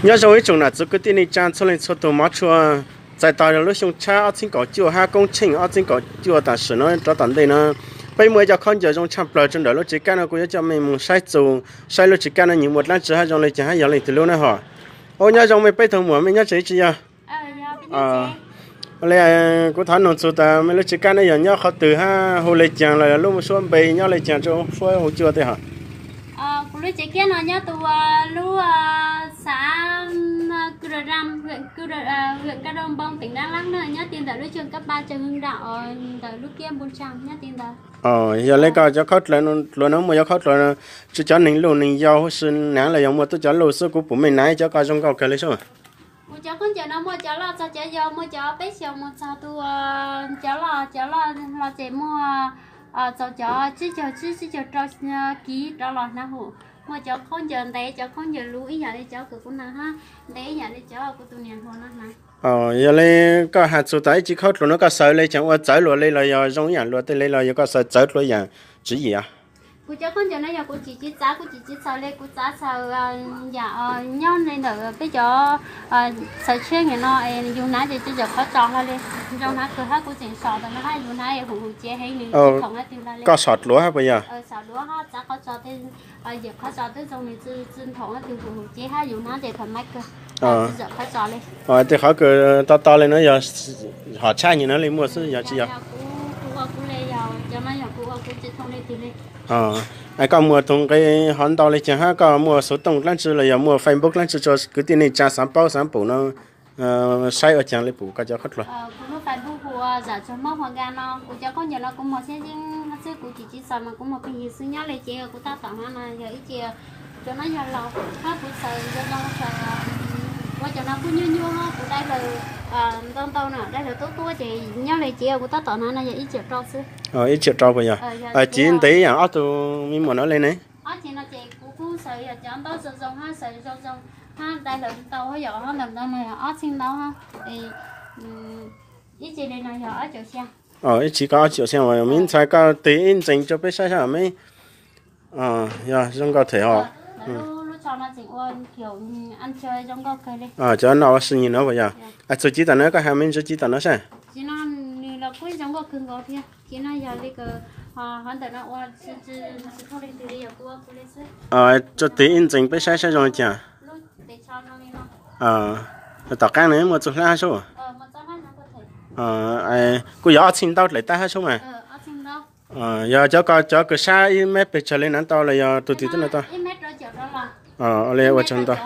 Nyob zoo ib tsoom nam txiv kwv tij neej tsa txhua leej txhua tus, mov tshua txais tos lub xyoo tshab ob txhiab kaum cuaj hab koob tsheej ob txhiab kaum cuaj tam sim no rov tom ntej no, peb muaj ib co khaub ncaws zoo tshaj plaws rau ntawm lub tsev kab no, kuv yuav coj mej mus saib txus, saib lub tsev kab no nws muaj dlaab tsi hab zoo le caag hab yog leej twg lub na hos. Ua nyob zoo mej peb tug muam, mej nyob tsev tsi yog? Ua le, kuv thov nug txug tas mej lub tsev kab no yog nyob qhov twg hab hu le caag los lub suab npe nyob le caag rua suab hu cua tej hos. Kuv lub tsev kab no nyob tus lub xav Kra Dam, huyện Krông Bông, tỉnh Đắk Lắk na, nyob ti ntawm lub trường cấp ba Trần Hưng Đạo ntawm lub kiab Npu Ntsaa nyob ti ntawd. Yog le koj cov khaub dluav no muaj cov khaub dluav tsi cov neeg luj neeg yau huv si naav los yog muaj tub cov luj xwb, kuv pum mej naav cov ko zoo nkauj kawg le sub. Kuv cov khaub ncaws no muaj cov loj txog cov yau, muaj cov peb xyoos mus txog tus, cov loj cov loj los ces muaj txog cov tsib caug tsib, tsib caug rau kiv rov los hnav hum. Muaj cov khaub ncaws ntev, cov khaub ncaws luv ib yam li cov kws kuv hnav hab ntev ib yam li cov kuv tus niam hluas no hnav. Yog le koj has txug tas ib tsi khaub dluav no koj xaws le caag ua txawv luas le los yog zoo ib yam luas tej le los yog koj xaws txawv dlua ib yam tswv yim? Kuv cov khaub ncaws no yog kuv tsim tsi txav, kuv tsim tsi xaws le, kuv txav xaws yam nyob le ntawm peb cov xaws tshiab nim no es yus hnav ces tsi txawm qhov tsos hlo le. Zoo hnav kawg hab kuv tseem som ntawm no hab yus hnav hum hum cev heev nws tsi thoom hab twg hlo le. Koj som dluav hab puas yog? Som dluav hab txav qhov tsos tej, yam qhov tsos twb zoo nws tsi thoom hab twg hum hum cev hab yus hnav ces thoom maiv kawg, tsi txawm qhov tsos le. Tej qhov kws to to le no yog hom tshaj nyem no le muaj xwb yog tsi yog? Kuv ua kuv le, yog cov no yog kuv ua kuv tsi thoom le twg le. Es koj muaj tug nqe hov ntau le caag hab koj muaj xuv tooj dlaab tsi los yog muaj Facebook dlaab tsi rua kwv tij neej tsa xaav paub xaav pum no saib ua caag le pum koj cov khaub dluav? Kuv lub Facebook hu ua Zam Tsuag Mob Hua Nka no, kuv cov khaub ncaws no kuv muag xyab yeeb xwb, kuv tsim tsi xaws mas kuv muag pheej yig xwb. Nyob le cev kuv tab tom hnav no yog ib ce, cov no yog laus hab kuv xaws zoo zoo xaws, ua cov no kuj nyuaj nyuaj hab kuv dai hlaws ntau ntau no, dai hlaws tuab tuab ces nyob le cev kuv tab tom hnav no yog ib tsiaum rau xwb. Ib tsiaum rau puas yog? Civ ntev yam ob tug me muam no le ne? Ob ce no ces kuv kuj xaws yog cov ntaub zoo zoo hab xaws zoo zoo hab dai hlaws ntau hab yog hab ntawm ntawd no yog ob txheej ntaub hab, ib ce le no yog ob caug xya. Ib ce koj ob caug xya, me ntxhais koj tig ib ntxees rua peb saib saib me. Yog zoo nkauj thiab hos. Cov no ua si nyim no puas yog? Txug civ tom no koj has me ntsis civ tom no saib. Tsuas tig ib ntxees peb saib saib zoo li cas. Tom qaab no muaj txuj hlab hab sub? Kuj yog ob txheej ntaub dlaim tab hab sub mas. Yog cov ko cov kws sab ib mev pes tsawg le na tau los yog tug twg twb no tau? Le ua tsaug ntau.